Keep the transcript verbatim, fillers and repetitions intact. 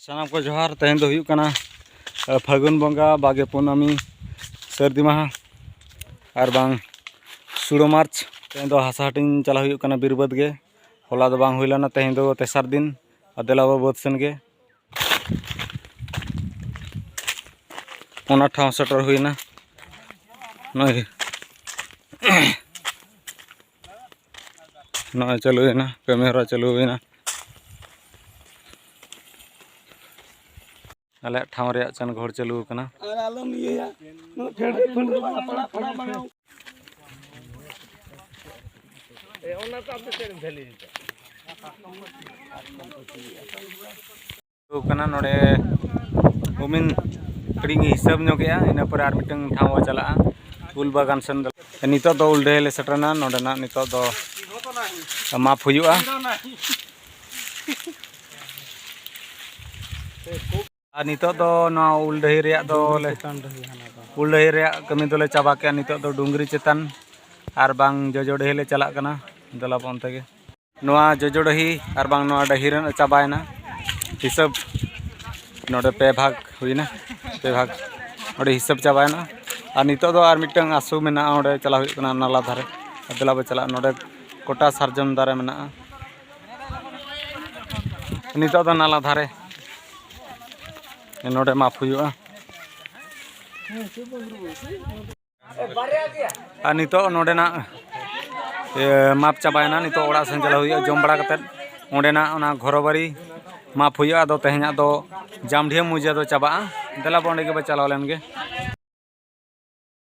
ᱥᱟᱱᱟᱢ ᱠᱚ ᱡᱚᱦᱟᱨ᱾ ᱛᱮᱦᱮᱧ ᱫᱚ ᱦᱩᱭᱩᱜ ᱠᱟᱱᱟ, ᱮ, ᱯᱷᱟᱹᱜᱩᱱ ᱵᱚᱸᱜᱟ ᱵᱟᱜᱮ ᱠᱩᱱᱟᱹᱢᱤ ᱥᱟᱹᱨᱫᱤ ᱢᱟᱦᱟ ᱟᱨ ᱵᱟᱝ ᱥᱩᱲᱟᱹ ᱢᱟᱨᱪ᱾ ᱛᱮᱦᱮᱧ ᱫᱚ ᱦᱟᱥᱟ ᱦᱟᱹᱴᱤᱧ ᱪᱟᱞᱟᱣ ᱦᱩᱭᱩᱜ ᱠᱟᱱᱟ ᱵᱤᱨ ᱵᱟᱹᱫᱽ ᱜᱮ᱾ ᱦᱚᱞᱟ ᱫᱚ ᱵᱟᱝ ᱦᱩᱭ ᱞᱮᱱᱟ, ᱛᱮᱦᱮᱧ ᱫᱚ ᱛᱮᱥᱟᱨ ᱫᱤᱱ᱾ ᱟᱨ ᱫᱮᱞᱟ ᱵᱚ ᱵᱟᱹᱫᱽ ᱥᱮᱱ ᱜᱮ᱾ ᱚᱱᱟ ᱴᱷᱟᱶ ᱥᱮᱴᱮᱨ ᱦᱩᱭᱱᱟ᱾ ᱱᱚᱜᱼᱚᱭ, ᱱᱚᱜᱼᱚᱭ ᱪᱟᱹᱞᱩᱭᱮᱱᱟ, ᱠᱟᱹᱢᱤ ᱦᱚᱨᱟ ᱪᱟᱹᱞᱩᱭᱮᱱᱟ᱾ ᱟᱞᱮᱭᱟᱜ ᱴᱷᱟᱶ ᱨᱮᱭᱟᱜ ᱪᱟᱱ ᱜᱷᱚᱲ ᱪᱟᱹᱞᱩ ᱟᱠᱟᱱᱟ᱾ ᱟᱨ ᱟᱞᱚᱢ ᱤᱭᱟᱹᱭᱟ, ᱱᱚᱣᱟ ᱯᱷᱮᱰ ᱠᱷᱚᱱ ᱫᱚ ᱵᱟᱝ ᱯᱟᱲᱟᱜ, ᱯᱟᱲᱟᱜ ᱵᱟᱝ᱾ ᱦᱩᱭᱩᱜ ᱠᱟᱱᱟ ᱱᱚᱰᱮ ᱩᱢᱤᱱ ᱦᱤᱲᱤᱧ ᱦᱤᱥᱟᱹᱵ ᱧᱚᱜᱮᱜᱼᱟ, ᱤᱱᱟᱹ ᱯᱚᱨᱮ ᱟᱨ ᱢᱤᱫᱴᱟᱝ ᱴᱷᱟᱶ ᱵᱚ ᱪᱟᱞᱟᱜᱼᱟ, ᱩᱞ ᱵᱟᱜᱟᱱ ᱥᱮᱱ ᱫᱚ᱾ ᱱᱤᱛᱚᱜ ᱫᱚ ᱩᱞᱰᱟᱹᱦᱤ ᱞᱮ ᱥᱮᱴᱮᱨᱮᱱᱟ, ᱱᱚᱰᱮᱱᱟᱜ ᱱᱤᱛᱚᱜ ᱫᱚ ᱢᱟᱯ ᱦᱩᱭᱩᱜᱼᱟ᱾ ᱟᱨ ᱱᱤᱛᱚᱜ ᱫᱚ ᱱᱚᱣᱟ ᱩᱞᱰᱟᱹᱦᱤ ᱨᱮᱭᱟᱜ ᱫᱚ ᱞᱮ, ᱩᱞᱰᱟᱹᱦᱤ ᱨᱮᱭᱟᱜ ᱠᱟᱹᱢᱤ ᱫᱚᱞᱮ ᱪᱟᱵᱟ ᱠᱮᱜᱼᱟ᱾ ᱱᱤᱛᱚᱜ ᱫᱚ ᱰᱩᱝᱨᱤ ᱪᱮᱛᱟᱱ ᱟᱨ ᱵᱟᱝ ᱡᱚᱡᱚ ᱰᱟᱹᱦᱤ ᱞᱮ ᱪᱟᱞᱟᱜ ᱠᱟᱱᱟ᱾ ᱫᱮᱞᱟ ᱵᱚᱱ ᱚᱱᱛᱮ ᱜᱮ᱾ ᱱᱚᱣᱟ ᱡᱚᱡᱚ ᱰᱟᱹᱦᱤ ᱟᱨ ᱵᱟᱝ ᱱᱚᱣᱟ ᱰᱟᱹᱦᱤ ᱨᱮᱱᱟᱜ ᱪᱟᱵᱟᱭᱮᱱᱟ ᱦᱤᱥᱟᱹᱵ᱾ ᱱᱚᱰᱮ ᱯᱮ ᱵᱷᱟᱜᱽ ᱦᱩᱭᱱᱟ, ᱯᱮ ᱵᱷᱟᱜᱽ ᱱᱚᱰᱮ ᱦᱤᱥᱟᱹᱵ ᱪᱟᱵᱟᱭᱮᱱᱟ᱾ ᱟᱨ ᱱᱤᱛᱚᱜ ᱫᱚ ᱟᱨ ᱢᱤᱫᱴᱟᱝ ᱟᱥᱩ ᱢᱮᱱᱟᱜᱼᱟ, ᱚᱸᱰᱮ ᱪᱟᱞᱟᱣ ᱦᱩᱭᱩᱜ ᱠᱟᱱᱟ ᱱᱟᱞᱟ ᱫᱷᱟᱨᱮ᱾ ᱫᱮᱞᱟ ᱵᱚ ᱪᱟᱞᱟᱜᱼᱟ, ᱱᱚᱰᱮ ᱠᱚᱴᱟ ᱥᱟᱨᱡᱚᱢ ᱫᱟᱨᱮ ᱢᱮᱱᱟᱜᱼᱟ᱾ ᱱᱤᱛᱚᱜ ᱫᱚ ᱱᱟᱞᱟ ᱫᱷᱟᱨᱮ, ᱱᱚᱰᱮ ᱢᱟᱯ ᱦᱩᱭᱩᱜᱼᱟ᱾ ᱟᱨ ᱱᱤᱛᱚᱜ ᱱᱚᱰᱮᱱᱟᱜ, ᱮ, ᱢᱟᱯ ᱪᱟᱵᱟᱭᱮᱱᱟ᱾ ᱱᱤᱛᱚᱜ ᱚᱲᱟᱜ ᱥᱮᱱ ᱪᱟᱞᱟᱣ ᱦᱩᱭᱩᱜᱼᱟ᱾ ᱡᱚᱢ ᱵᱟᱲᱟ ᱠᱟᱛᱮᱫ ᱚᱸᱰᱮᱱᱟᱜ ᱚᱱᱟ ᱜᱷᱚᱨᱚ ᱵᱟᱹᱲᱤ ᱢᱟᱯ ᱦᱩᱭᱩᱜᱼᱟ᱾ ᱟᱫᱚ ᱛᱮᱦᱮᱧᱟᱜ ᱫᱚ ᱡᱟᱢᱰᱷᱤᱭᱟᱹ ᱢᱩᱡᱟᱹ ᱫᱚ ᱪᱟᱵᱟᱜᱼᱟ᱾ ᱫᱮᱞᱟ ᱵᱚ ᱚᱸᱰᱮ ᱜᱮᱵᱚ ᱪᱟᱞᱟᱣ ᱞᱮᱱ ᱜᱮ᱾